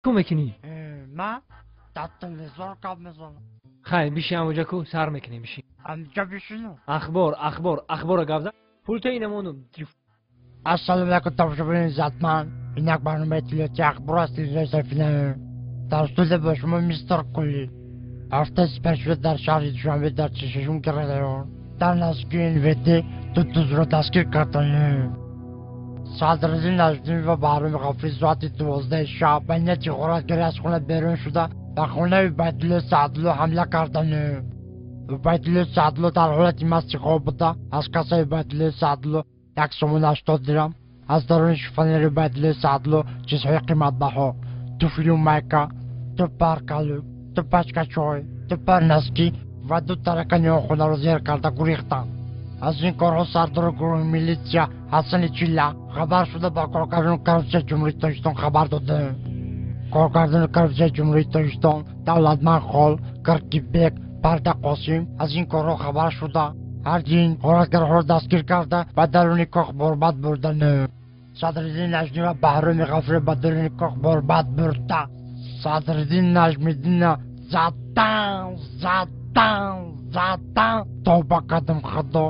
Ку мекунӣ? Ман дар телевизор гап мезанам. Хай, биши ҳамоҷа, ку сар мекунем, биши. Ҳамҷа бишинам? Ахбор, ахбор, ахбора гап зан, пулта инамону. Ассалому алайкум, тамошобинони иззатманд. Ин як барномаи иттилоотии ахбор аз телевизиони Сафина. Дар студия бо шумо мистер Кулли. Ҳафтаи сипаришуда дар шаҳри Душанбе дар 46-ум район дар наздикии НВД ду дузро дастгир карданд. Садриддин Наҷмиддин ва Баҳроми Ғафурӣ соати 12 шаб ба нияти ғоратгарӣ аз хона берун шуда, ба хонаи Убайдулло Саъдулло ҳамла карданд. Убайдулло Саъдулло дар ҳолати масти хоб буда, аз кассаи Убайдулло Саъдулло 1 сомон 80 дирам, аз даруни шифонери Убайдулло Саъдулло чизҳои қиматбаҳо: туфлю майка, ду пар калӯк, ду пачка чой, ду пар носки ва ду таракани он хонаро зер карда гурехтанд. Аз ин корҳо сардори гурӯҳи милитсия Ҳасани Чилла хабар шуда, ба коргардони коррупсияи Ҷумҳурии Тоҷикистон хабар доданд. Коргардони коррупсияи Ҷумҳурии Тоҷикистон Давлатманд Хол, Киркибек, Парда Қосим аз ин корҳо хабар шуда, ҳардуи ғоратгарҳоро дастгир карда, ба даруни кох борбад бурданд. Садриддин Наҷмиддин ва Баҳроми Ғафурӣ ба даруни кох борбад бурда, Садриддин Наҷмиддинна задан, задан, задан. Тавба кардам, Худо,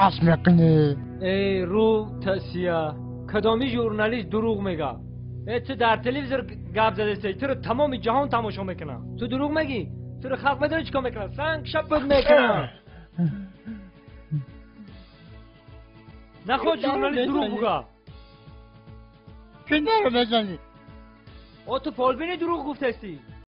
ас мекунӣ. Эй, рӯ тасия, кадоми журналист дурӯғ мега? Э, ту дар телевизор гап задестай, туро тамоми ҷаҳон тамошо мекунад, ту дурӯғ мегӣ? Туро халқ медонӣ чӣ кор мекунад? Санг шапат мекунад. Наход журналист дурӯғ буга. Ки наро мезанӣ? О, ту фолбини, дурӯғ гуфтастӣ.